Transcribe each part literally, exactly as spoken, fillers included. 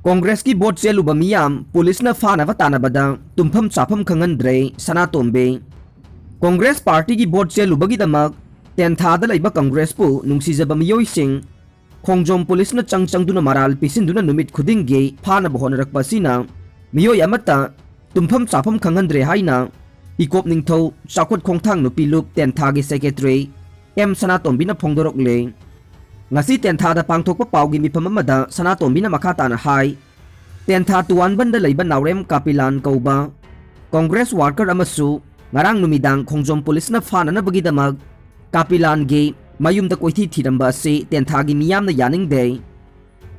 ꯀꯣꯡꯒ꯭ꯔꯦꯁꯀꯤ vote ꯆꯦꯜꯂꯨꯕ ꯃꯤꯌꯥꯝ ꯄꯨꯂꯤꯁꯅ ꯐꯥꯅꯕ ꯇꯥꯟꯅꯕꯗ ꯇꯨꯝꯐꯝ ꯆꯥꯐꯝ ꯈꯪꯍꯟꯗ꯭ꯔꯦ ꯁꯅꯥꯇꯣꯝꯕꯤ꯫ ꯀꯣꯡꯒ꯭ꯔꯦꯁ ꯄꯥꯔꯇꯤꯒꯤ ꯚꯣꯠ ꯆꯦꯜꯂꯨꯕꯒꯤꯗꯃꯛ ꯇꯦꯟꯊꯥꯗ ꯂꯩꯕ ꯀꯣꯡꯒ꯭ꯔꯦꯁꯄꯨ ꯅꯨꯡꯁꯤꯖꯕ ꯃꯤꯑꯣꯏꯁꯤꯡ ꯈꯣꯡꯖꯣꯝ ꯄꯨꯂꯤꯁꯅ ꯆꯪ ꯆꯪꯗꯨꯅ ꯃꯔꯥꯜ ꯄꯤꯁꯤꯟꯗꯨꯅ ꯅꯨꯃꯤꯠ ꯈꯨꯗꯤꯡꯒꯤ ꯐꯥꯅꯕ ꯍꯣꯠꯅꯔꯛꯄ ꯑꯁꯤꯅ ꯃꯤꯑꯣꯏ ꯑꯃꯠꯇ ꯇꯨꯝꯐꯝ ꯆꯥꯐꯝ ꯈꯪꯍꯟꯗ꯭ꯔꯦ ꯍꯥꯏꯅ ꯏꯀꯣꯞ ꯅꯤꯡꯊꯧ ꯆꯥꯎꯈꯠ ꯈꯣꯡꯊꯥꯡ ꯅꯨꯄꯤ ꯂꯨꯞ ꯇꯦꯟꯊꯥꯒꯤ ꯁꯦꯀ꯭ꯔꯦꯇꯔꯤ ꯑꯦꯝ ꯁꯅꯥꯇꯣꯝꯕꯤꯅ ꯐꯣꯡꯗꯣꯔꯛꯂꯦ꯫ ꯉꯁꯤ ꯇꯦꯟꯊꯥꯗ ꯄꯥꯡꯊꯣꯛꯄ ꯄꯥꯎꯒꯤ ꯃꯤꯐꯝ ꯑꯃꯗ ꯁꯅꯥꯇꯣꯝꯕꯤꯅ ꯃꯈꯥ ꯇꯥꯅ ꯍꯥꯏ, ꯇꯦꯟꯊꯥ ꯇꯨꯋꯥꯟꯕꯟꯗ ꯂꯩꯕ ꯅꯥꯎꯔꯦꯝ ꯀꯥꯄꯤꯂꯥꯟ ꯀꯧꯕ ꯀꯣꯡꯒ꯭ꯔꯦꯁ ꯋꯥꯔꯀꯔ ꯑꯃꯁꯨ ꯉꯔꯥꯡ ꯅꯨꯃꯤꯗꯥꯡ ꯈꯣꯡꯖꯣꯝ ꯄꯨꯂꯤꯁꯅ ꯐꯥꯅꯅꯕꯒꯤꯗꯃꯛ ꯀꯥꯄꯤꯂꯥꯟꯒꯤ ꯃꯌꯨꯝꯗ ꯀꯣꯏꯊꯤ ꯊꯤꯔꯝꯕ ꯑꯁꯤ ꯇꯦꯟꯊꯥꯒꯤ ꯃꯤꯌꯥꯝꯅ ꯌꯥꯅꯤꯡꯗꯦ꯫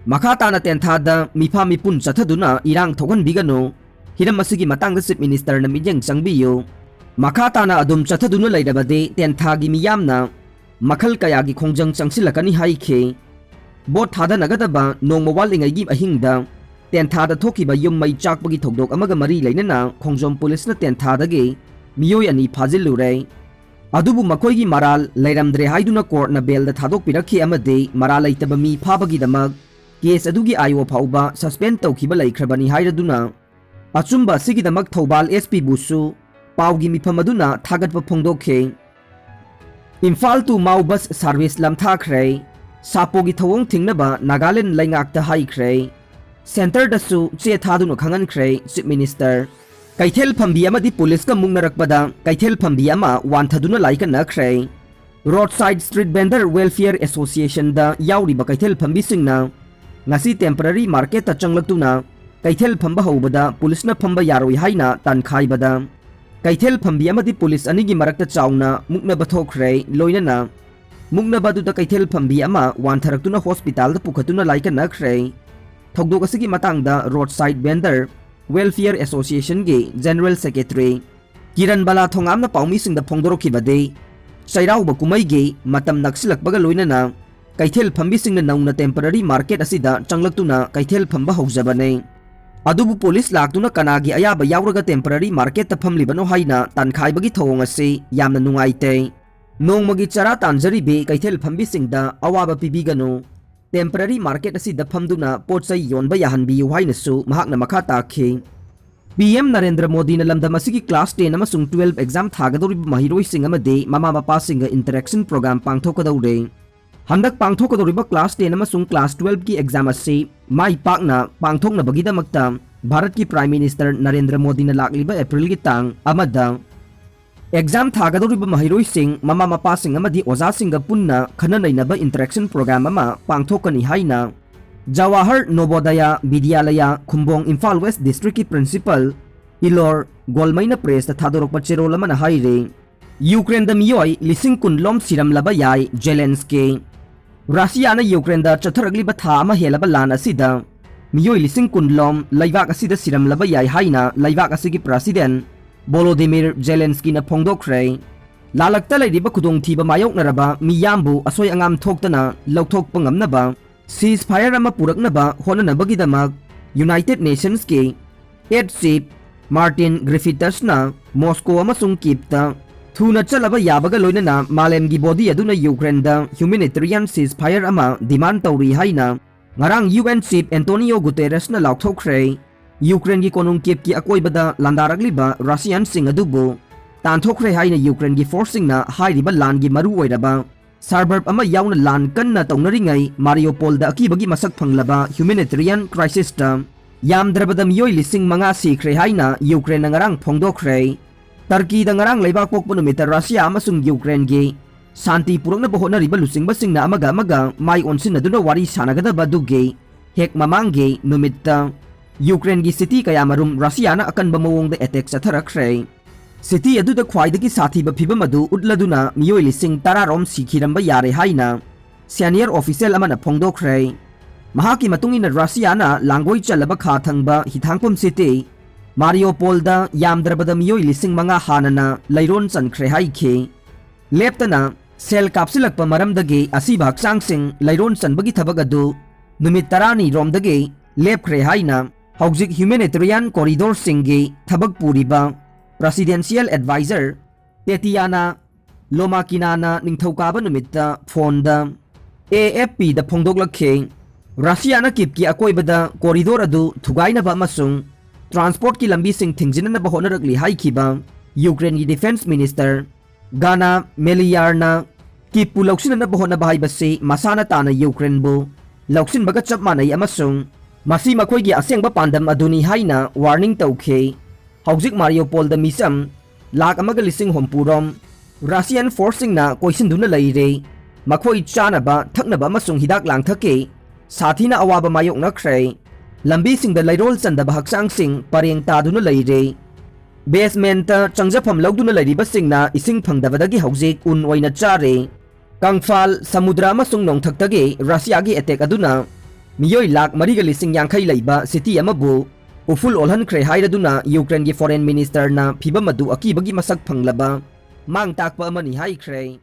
ꯃꯈꯥ ꯇꯥꯅ ꯇꯦꯟꯊꯥꯗ ꯃꯤꯐꯥ ꯃꯤꯄꯨꯟ ꯆꯠꯊꯗꯨꯅ ꯏꯔꯥꯡ ꯊꯣꯛꯍꯟꯕꯤꯒꯅꯨ꯫ ꯍꯤꯔꯝ ꯑꯁꯤꯒꯤ ꯃꯇꯥꯡꯗ ꯆꯤꯐ ꯃꯤꯅꯤꯁꯇꯔꯅ ꯃꯤꯠꯌꯦꯡ ꯆꯪꯕꯤꯌꯨ꯫ ꯃꯈꯥ ꯇꯥꯅ ꯑꯗꯨꯝ ꯆꯠꯊꯗꯨꯅ ꯂꯩꯔꯕꯗꯤ ꯇꯦꯟꯊꯥꯒꯤ ꯃꯤꯌꯥꯝꯅ ꯃꯈꯜ ꯀꯌꯥꯒꯤ ꯈꯣꯡꯖꯪ ꯆꯪꯁꯤꯜꯂꯛꯀꯅꯤ ꯍꯥꯏꯈꯤ꯫ ꯚꯣꯠ ꯊꯥꯗꯅꯒꯗꯕ ꯅꯣꯡꯃ ꯋꯥꯠꯂꯤꯉꯩꯒꯤ ꯑꯍꯤꯡꯗ ꯇꯦꯟꯊꯥꯗ ꯊꯣꯛꯈꯤꯕ ꯌꯨꯝ ꯃꯩ ꯆꯥꯛꯄꯒꯤ ꯊꯧꯗꯣꯛ ꯑꯃꯒ ꯃꯔꯤ ꯂꯩꯅꯅ ꯈꯣꯡꯖꯣꯝ ꯄꯨꯂꯤꯁꯅ ꯇꯦꯟꯊꯥꯗꯒꯤ ꯃꯤꯑꯣꯏ ꯑꯅꯤ ꯐꯥꯖꯤꯜꯂꯨꯔꯦ꯫ ꯑꯗꯨꯕꯨ ꯃꯈꯣꯏꯒꯤ ꯃꯔꯥꯜ ꯂꯩꯔꯝꯗ꯭ꯔꯦ ꯍꯥꯏꯗꯨꯅ ꯀꯣꯔꯠꯅ ꯕꯦꯜꯗ ꯊꯥꯗꯣꯛꯄꯤꯔꯛꯈꯤ ꯑꯃꯗꯤ ꯃꯔꯥꯜ ꯂꯩꯇꯕ ꯃꯤ ꯐꯥꯕꯒꯤꯗꯃꯛ ꯀꯦꯁ ꯑꯗꯨꯒꯤ ꯑꯥꯏ ꯑꯣ ꯐꯥꯎꯕ ꯁꯁꯄꯦꯟ ꯇꯧꯈꯤꯕ ꯂꯩꯈ꯭ꯔꯕꯅꯤ ꯍꯥꯏꯔꯗꯨꯅ ꯑꯆꯨꯝꯕ ꯑꯁꯤꯒꯤꯗꯃꯛ ꯊꯧꯕꯥꯜ ꯑꯦꯁ ꯄꯤꯕꯨꯁꯨ ꯄꯥꯎꯒꯤ ꯃꯤꯐꯝ ꯑꯗꯨꯅ ꯊꯥꯒꯠꯄ ꯐꯣꯡꯗꯣꯛꯈꯤ꯫ ꯏꯝꯐꯥꯜ ꯇꯨ ꯃꯥꯎ ꯕꯁ ꯁꯥꯔꯚꯤꯁ ꯂꯝꯊꯥꯈ꯭ꯔꯦ꯫ ꯁꯥꯄꯣꯒꯤ ꯊꯧꯑꯣꯡ ꯊꯤꯡꯅꯕ ꯅꯥꯒꯥꯂꯦꯟ ꯂꯩꯉꯥꯛꯇ ꯍꯥꯏꯈ꯭ꯔꯦ꯫ ꯁꯦꯟꯇꯔꯗꯁꯨ ꯆꯦ ꯊꯥꯗꯨꯅ ꯈꯪꯍꯟꯈ꯭ꯔꯦ ꯆꯤꯐ ꯃꯤꯅꯤꯁꯇꯔ꯫ ꯀꯩꯊꯦꯜ ꯐꯝꯕꯤ ꯑꯃꯗꯤ ꯄꯨꯂꯤꯁꯀ ꯃꯨꯛꯅꯔꯛꯄꯗ ꯀꯩꯊꯦꯜ ꯐꯝꯕꯤ ꯑꯃ ꯋꯥꯟꯊꯗꯨꯅ ꯂꯥꯏꯀꯠꯅꯈ꯭ꯔꯦ꯫ ꯔꯣꯗ ꯁꯥꯏꯗ ꯁ꯭ꯇ꯭ꯔꯤꯠ ꯚꯦꯟꯗꯔ ꯋꯦꯜꯐꯤꯌꯔ ꯑꯦꯁꯣꯁꯤꯌꯦꯁꯟꯗ ꯌꯥꯎꯔꯤꯕ ꯀꯩꯊꯦꯜ ꯐꯝꯕꯤꯁꯤꯡꯅ ꯉꯁꯤ ꯇꯦꯝꯄꯔꯔꯤ ꯃꯥꯔꯀꯦꯠꯇ ꯆꯪꯂꯛꯇꯨꯅ ꯀꯩꯊꯦꯜ ꯐꯝꯕ ꯍꯧꯕꯗ ꯄꯨꯂꯤꯁꯅ ꯐꯝꯕ ꯌꯥꯔꯣꯏ ꯍꯥꯏꯅ ꯇꯥꯟꯈꯥꯏꯕꯗ ꯀꯩꯊꯦꯜ ꯐꯝꯕꯤ ꯑꯃꯗꯤ ꯄꯨꯂꯤꯁ ꯑꯅꯤꯒꯤ ꯃꯔꯛꯇ ꯆꯥꯎꯅ ꯃꯨꯛꯅꯕ ꯊꯣꯛꯈ꯭ꯔꯦ꯫ ꯂꯣꯏꯅꯅ ꯃꯨꯛꯅꯕ ꯑꯗꯨꯗ ꯀꯩꯊꯦꯜ ꯐꯝꯕꯤ ꯑꯃ ꯋꯥꯟꯊꯔꯛꯇꯨꯅ ꯍꯣꯁꯄꯤꯇꯥꯜꯗ ꯄꯨꯈꯠꯇꯨꯅ ꯂꯥꯏꯀꯠꯅꯈ꯭ꯔꯦ꯫ ꯊꯧꯗꯣꯛ ꯑꯁꯤꯒꯤ ꯃꯇꯥꯡꯗ ꯔꯣꯗ ꯁꯥꯏꯗ ꯚꯦꯟꯗꯔ ꯋꯦꯜꯐꯤꯌꯔ ꯑꯦꯁꯣꯁꯤꯌꯦꯁꯟꯒꯤ ꯖꯦꯅꯔꯦꯜ ꯁꯦꯀ꯭ꯔꯦꯇꯔꯤ ꯀꯤꯔꯟ ꯕꯂꯥ ꯊꯣꯉꯥꯝꯅ ꯄꯥꯎꯃꯤꯁꯤꯡꯗ ꯐꯣꯡꯗꯣꯔꯛꯈꯤꯕꯗꯤ, ꯆꯩꯔꯥꯎꯕ ꯀꯨꯝꯍꯩꯒꯤ ꯃꯇꯝ ꯅꯛꯁꯤꯜꯂꯛꯄꯒ ꯂꯣꯏꯅꯅ ꯀꯩꯊꯦꯜ ꯐꯝꯕꯤꯁꯤꯡꯅ ꯅꯧꯅ ꯇꯦꯝꯄꯔꯔꯤ ꯃꯥꯔꯀꯦꯠ ꯑꯁꯤꯗ ꯆꯪꯂꯛꯇꯨꯅ ꯀꯩꯊꯦꯜ ꯐꯝꯕ ꯍꯧꯖꯕꯅꯤ꯫ ꯑꯗꯨꯕꯨ ꯄꯨꯂꯤꯁ ꯂꯥꯛꯇꯨꯅ ꯀꯅꯥꯒꯤ ꯑꯌꯥꯕ ꯌꯥꯎꯔꯒ ꯇꯦꯝꯄꯔꯔꯤ ꯃꯥꯔꯀꯦꯠꯇ ꯐꯝꯂꯤꯕꯅꯣ ꯍꯥꯏꯅ ꯇꯥꯟꯈꯥꯏꯕꯒꯤ ꯊꯧꯑꯣꯡ ꯑꯁꯤ ꯌꯥꯝꯅ ꯅꯨꯡꯉꯥꯏꯇꯦ꯫ ꯅꯣꯡꯃꯒꯤ ꯆꯔꯥ ꯇꯥꯟꯖꯔꯤꯕꯤ ꯀꯩꯊꯦꯜ ꯐꯝꯕꯤꯁꯤꯡꯗ ꯑꯋꯥꯕ ꯄꯤꯕꯤꯒꯅꯨ꯫ temporary market ꯑꯁꯤꯗ ꯐꯝꯗꯨꯅ ꯄꯣꯠ ꯆꯩ ꯌꯣꯟꯕ ꯌꯥꯍꯟꯕꯤꯌꯨ ꯍꯥꯏꯅꯁꯨ ꯃꯍꯥꯛꯅ ꯃꯈꯥ ꯇꯥꯈꯤ꯫ ꯄꯤ ꯑꯦꯝ ꯅꯔꯦꯟꯗ꯭ꯔ ꯃꯣꯗꯤꯅ ꯂꯝꯗꯝ ꯑꯁꯤꯒꯤ class ten ꯑꯃꯁꯨꯡ twelve exam ꯊꯥꯒꯗꯧꯔꯤꯕ ꯃꯍꯩꯔꯣꯏꯁꯤꯡ ꯑꯃꯗꯤ ꯃꯃꯥ ꯃꯄꯥꯁꯤꯡꯒ interaction program ꯄꯥꯡꯊꯣꯛꯀꯗꯧꯔꯦ꯫ ꯍꯟꯗꯛ ꯄꯥꯡꯊꯣꯛꯀꯗꯧꯔꯤꯕ class ten ꯑꯃꯁꯨꯡ class twelve ꯀꯤ exam ꯑꯁꯤ ꯃꯥꯏ ꯄꯥꯛꯅ ꯄꯥꯡꯊꯣꯛꯅꯕꯒꯤꯗꯃꯛꯇ ꯚꯥꯔꯠꯀꯤ Prime Minister ꯅꯔꯦꯟꯗ꯭ꯔ ꯃꯣꯗꯤꯅ ꯂꯥꯛꯂꯤꯕ ꯑꯦꯄ꯭ꯔꯤꯜꯒꯤ ꯇꯥꯡ ꯑꯃꯗ exam ꯊꯥꯒꯗꯧꯔꯤꯕ ꯃꯍꯩꯔꯣꯏꯁꯤꯡ, ꯃꯃꯥ ꯃꯄꯥꯁꯤꯡ ꯑꯃꯗꯤ ꯑꯣꯖꯥꯁꯤꯡꯒ ꯄꯨꯟꯅ ꯈꯟꯅ ꯅꯩꯅꯕ interaction program ꯑꯃ ꯄꯥꯡꯊꯣꯛꯀꯅꯤ ꯍꯥꯏꯅ ꯖꯋꯥꯍꯔ ꯅꯣꯕꯣꯗꯌꯥ ꯕꯤꯗ꯭ꯌꯥꯂꯌꯥ ꯈꯨꯝꯕꯣꯡ ꯏꯝꯐꯥꯜ West District ꯀꯤ principal ꯏꯂꯣꯔ ꯒꯣꯜꯃꯩꯅ press ꯇ ꯊꯥꯗꯣꯔꯛꯄ ꯆꯦꯔꯣꯜ ꯑꯃꯅ ꯍꯥꯏꯔꯤ꯫ ꯌꯨꯀ꯭ꯔꯦꯟꯗ ꯃꯤꯑꯣꯏ ꯂꯤꯁꯤꯡ ꯀꯨꯟ ꯂꯣꯝ ꯁꯤꯔꯝꯂꯕ ꯌꯥꯏ ꯖꯦꯂꯦꯟꯁꯀꯤ꯫ ꯔꯁꯤꯌꯥꯅ ꯌꯨꯀ꯭ꯔꯦꯟꯗ ꯆꯠꯊꯔꯛꯂꯤꯕ ꯊꯥ ꯑꯃ ꯍꯦꯜꯂꯕ ꯂꯥꯟ ꯑꯁꯤꯗ ꯃꯤꯑꯣꯏ ꯂꯤꯁꯤꯡ ꯀꯨꯟ ꯂꯣꯝ ꯂꯩꯕꯥꯛ ꯑꯁꯤꯗ ꯁꯤꯔꯝꯂꯕ ꯌꯥꯏ ꯍꯥꯏꯅ ꯂꯩꯕꯥꯛ ꯑꯁꯤꯒꯤ president ꯚꯣꯂꯣꯗꯤꯃꯤꯔ ꯖꯦꯂꯦꯟꯁꯀꯤꯅ ꯐꯣꯡꯗꯣꯛꯈ꯭ꯔꯦ꯫ ꯂꯥꯜꯂꯛꯇ ꯂꯩꯔꯤꯕ ꯈꯨꯗꯣꯡꯊꯤꯕ ꯃꯥꯌꯣꯛꯅꯔꯕ ꯃꯤꯌꯥꯝꯕꯨ ꯑꯁꯣꯏ ꯑꯉꯥꯝ ꯊꯣꯛꯇꯅ ꯂꯧꯊꯣꯛꯄ ꯉꯝꯅꯕ ceasefire ꯑꯃ ꯄꯨꯔꯛꯅꯕ ꯍꯣꯠꯅꯅꯕꯒꯤꯗꯃꯛ United Nations ꯀꯤ head chief Martin Griffiths ꯅ ꯃꯣꯁꯀꯣ ꯑꯃꯁꯨꯡ ꯀꯤꯞꯇ ꯊꯨꯅ ꯆꯠꯂꯕ ꯌꯥꯕꯒ ꯂꯣꯏꯅꯅ ꯃꯥꯂꯦꯝꯒꯤ body ꯑꯗꯨꯅ ꯌꯨꯀ꯭ꯔꯦꯟꯗ humanitarian ceasefire ꯑꯃ demand ꯇꯧꯔꯤ ꯍꯥꯏꯅ ꯉꯔꯥꯡ ꯌꯨ ꯑꯦꯟ chief ꯑꯦꯟꯇꯣꯅꯤꯌꯣ ꯒꯨꯇꯦꯔꯦꯁꯅ ꯂꯥꯎꯊꯣꯛꯈ꯭ꯔꯦ꯫ ꯌꯨꯀ꯭ꯔꯦꯟꯒꯤ ꯀꯣꯅꯨꯡ ꯀꯤꯞꯀꯤ ꯑꯀꯣꯏꯕꯗ ꯂꯥꯟꯗꯥꯔꯛꯂꯤꯕ ꯔꯁꯤꯌꯥꯟꯁꯤꯡ ꯑꯗꯨꯕꯨ ꯇꯥꯟꯊꯣꯛꯈ꯭ꯔꯦ ꯍꯥꯏꯅ ꯌꯨꯀ꯭ꯔꯦꯟꯒꯤ force ꯁꯤꯡꯅ ꯍꯥꯏꯔꯤꯕ ꯂꯥꯟꯒꯤ ꯃꯔꯨ ꯑꯣꯏꯔꯕ suburb ꯑꯃ ꯌꯥꯎꯅ ꯂꯥꯟ ꯀꯟꯅ ꯇꯧꯅꯔꯤꯉꯩ ꯃꯥꯔꯤꯌꯣꯄꯣꯜꯗ ꯑꯀꯤꯕꯒꯤ ꯃꯁꯛ ꯐꯪꯂꯕ humanitarian crisis ꯇ ꯌꯥꯝꯗ꯭ꯔꯕꯗ ꯃꯤꯑꯣꯏ ꯂꯤꯁꯤꯡ ꯃꯉꯥ ꯁꯤꯈ꯭ꯔꯦ ꯍꯥꯏꯅ ꯌꯨꯀ꯭ꯔꯦꯟꯅ ꯉꯔꯥꯡ ꯐꯣꯡꯗꯣꯛꯈ꯭ꯔꯦ꯫ ꯇꯔꯀꯤꯗ ꯉꯔꯥꯡ ꯂꯩꯕꯥꯛꯄꯣꯛꯄ ꯅꯨꯃꯤꯠꯇ ꯔꯁꯤꯌꯥ ꯑꯃꯁꯨꯡ ꯌꯨꯀ꯭ꯔꯦꯟꯒꯤ ꯁꯥꯟꯇꯤ ꯄꯨꯔꯛꯅꯕ ꯍꯣꯠꯅꯔꯤꯕ ꯂꯨꯆꯤꯡꯕꯁꯤꯡꯅ ꯑꯃꯒ ꯑꯃꯒ ꯃꯥꯏ ꯑꯣꯟꯁꯤꯟꯅꯗꯨꯅ ꯋꯥꯔꯤ ꯁꯥꯟꯅꯒꯗꯕ ꯑꯗꯨꯒꯤ ꯍꯦꯛ ꯃꯃꯥꯡꯒꯤ ꯅꯨꯃꯤꯠꯇ ꯌꯨꯀ꯭ꯔꯦꯟꯒꯤ city ꯀꯌꯥꯃꯔꯨꯝ ꯔꯁꯤꯌꯥꯅ ꯑꯀꯟꯕ ꯃꯑꯣꯡꯗ attack ꯆꯠꯊꯔꯛꯈ꯭ꯔꯦ꯫ City ꯑꯗꯨꯗ ꯈ꯭ꯋꯥꯏꯗꯒꯤ ꯁꯥꯊꯤꯕ ꯐꯤꯚꯝ ꯑꯗꯨ ꯎꯠꯂꯗꯨꯅ ꯃꯤꯑꯣꯏ ꯂꯤꯁꯤꯡ ꯇꯔꯥ ꯔꯣꯝ ꯁꯤꯈꯤꯔꯝꯕ ꯌꯥꯔꯦ ꯍꯥꯏꯅ senior official ꯑꯃꯅ ꯐꯣꯡꯗꯣꯛꯈ꯭ꯔꯦ꯫ ꯃꯍꯥꯛꯀꯤ ꯃꯇꯨꯡ ꯏꯟꯅ ꯔꯁꯤꯌꯥꯅ ꯂꯥꯡꯒꯣꯏ ꯆꯜꯂꯕ ꯈꯥ ꯊꯪꯕ ꯍꯤꯊꯥꯡꯐꯝ city ꯃꯥꯔꯤꯌꯣꯄꯣꯜꯗ ꯌꯥꯝꯗ꯭ꯔꯕꯗ ꯃꯤꯑꯣꯏ ꯂꯤꯁꯤꯡ ꯃꯉꯥ ꯍꯥꯟꯅꯅ ꯂꯩꯔꯣꯟ ꯆꯟꯈ꯭ꯔꯦ ꯍꯥꯏꯈꯤ꯫ ꯂꯦꯞꯇꯅ shell ꯀꯥꯞꯁꯤꯜꯂꯛꯄ ꯃꯔꯝꯗꯒꯤ ꯑꯁꯤꯕ ꯍꯛꯆꯥꯡꯁꯤꯡ ꯂꯩꯔꯣꯟ ꯆꯟꯕꯒꯤ ꯊꯕꯛ ꯑꯗꯨ ꯅꯨꯃꯤꯠ ꯇꯔꯥꯅꯤ ꯔꯣꯝꯗꯒꯤ ꯂꯦꯞꯈ꯭ꯔꯦ ꯍꯥꯏꯅ ꯍꯧꯖꯤꯛ humanitarian corridor ꯁꯤꯡꯒꯤ ꯊꯕꯛ ꯄꯨꯔꯤꯕ presidential adviser ꯇꯦꯇꯤꯌꯥꯅꯥ ꯂꯣꯃꯥꯀꯤꯅꯥꯅ ꯅꯤꯡꯊꯧꯀꯥꯕ ꯅꯨꯃꯤꯠꯇ phone ꯗ ꯑꯦ ꯑꯦꯐ ꯄꯤꯗ ꯐꯣꯡꯗꯣꯛꯂꯛꯈꯤ꯫ ꯔꯁꯤꯌꯥꯅ ꯀꯤꯞꯀꯤ ꯑꯀꯣꯏꯕꯗ ꯀꯣꯔꯤꯗꯣꯔ ꯑꯗꯨ ꯊꯨꯒꯥꯏꯅꯕ ꯑꯃꯁꯨꯡ ꯇ꯭ꯔꯥꯟꯁꯄꯣꯔꯠꯀꯤ ꯂꯝꯕꯤꯁꯤꯡ ꯊꯤꯡꯖꯤꯟꯅꯅꯕ ꯍꯣꯠꯅꯔꯛꯂꯤ ꯍꯥꯏꯈꯤꯕ ꯌꯨꯀ꯭ꯔꯦꯟꯒꯤ ꯗꯤꯐꯦꯟꯁ ꯃꯤꯅꯤꯁꯇꯔ ꯒꯥꯅꯥ ꯃꯦꯂꯤꯌꯥꯔꯅ ꯀꯤꯞꯄꯨ ꯂꯧꯁꯤꯟꯅꯅꯕ ꯍꯣꯠꯅꯕ ꯍꯥꯏꯕꯁꯤ ꯃꯁꯥꯅ ꯇꯥꯅ ꯌꯨꯀ꯭ꯔꯦꯟꯕꯨ ꯂꯧꯁꯤꯟꯕꯒ ꯆꯞ ꯃꯥꯟꯅꯩ ꯑꯃꯁꯨꯡ ꯃꯁꯤ ꯃꯈꯣꯏꯒꯤ ꯑꯁꯦꯡꯕ ꯄꯥꯟꯗꯝ ꯑꯗꯨꯅꯤ ꯍꯥꯏꯅ ꯋꯥꯔꯅꯤꯡ ꯇꯧꯈꯤ꯫ ꯍꯧꯖꯤꯛ ꯃꯥꯔꯤꯌꯣꯄꯣꯜꯗ ꯃꯤꯆꯝ ꯂꯥꯈ ꯑꯃꯒ ꯂꯤꯁꯤꯡ ꯍꯨꯝꯐꯨ ꯔꯣꯝ ꯔꯁꯤꯌꯥꯟ ꯐꯣꯔꯁꯁꯤꯡꯅ ꯀꯣꯏꯁꯤꯟꯗꯨꯅ ꯂꯩꯔꯦ꯫ ꯃꯈꯣꯏ ꯆꯥꯅꯕ, ꯊꯛꯅꯕ ꯑꯃꯁꯨꯡ ꯍꯤꯗꯥꯛ ꯂꯥꯡꯊꯛꯀꯤ ꯁꯥꯊꯤꯅ ꯑꯋꯥꯕ ꯃꯥꯌꯣꯛꯅꯈ꯭ꯔꯦ꯫ ꯂꯝꯕꯤꯁꯤꯡꯗ ꯂꯩꯔꯣꯜ ꯆꯟꯗꯕ ꯍꯛꯆꯥꯡꯁꯤꯡ ꯄꯔꯦꯡ ꯇꯥꯗꯨꯅ ꯂꯩꯔꯦ꯫ ꯕꯦꯁꯃꯦꯟꯇ ꯆꯪꯖꯐꯝ ꯂꯧꯗꯨꯅ ꯂꯩꯔꯤꯕꯁꯤꯡꯅ ꯏꯁꯤꯡ ꯐꯪꯗꯕꯗꯒꯤ ꯍꯧꯖꯤꯛ ꯎꯟ ꯑꯣꯏꯅ ꯆꯥꯔꯦ꯫ ꯀꯪꯐꯥꯜ, ꯁꯃꯨꯗ꯭ꯔ ꯑꯃꯁꯨꯡ ꯅꯣꯡꯊꯛꯇꯒꯤ ꯔꯁꯤꯌꯥꯒꯤ ꯑꯦꯇꯦꯛ ꯑꯗꯨꯅ ꯃꯤꯑꯣꯏ ꯂꯥꯈ ꯃꯔꯤꯒ ꯂꯤꯁꯤꯡ ꯌꯥꯡꯈꯩ ꯂꯩꯕ ꯁꯤꯇꯤ ꯑꯃꯕꯨ ꯎꯐꯨꯜ ꯑꯣꯜꯍꯟꯈ꯭ꯔꯦ ꯍꯥꯏꯔꯗꯨꯅ ꯌꯨꯀ꯭ꯔꯦꯟꯒꯤ ꯐꯣꯔꯦꯟ ꯃꯤꯅꯤꯁꯇꯔꯅ ꯐꯤꯚꯝ ꯑꯗꯨ ꯑꯀꯤꯕꯒꯤ ꯃꯁꯛ ꯐꯪꯂꯕ ꯃꯥꯡ ꯇꯥꯛꯄ ꯑꯃꯅꯤ ꯍꯥꯏꯈ꯭ꯔꯦ꯫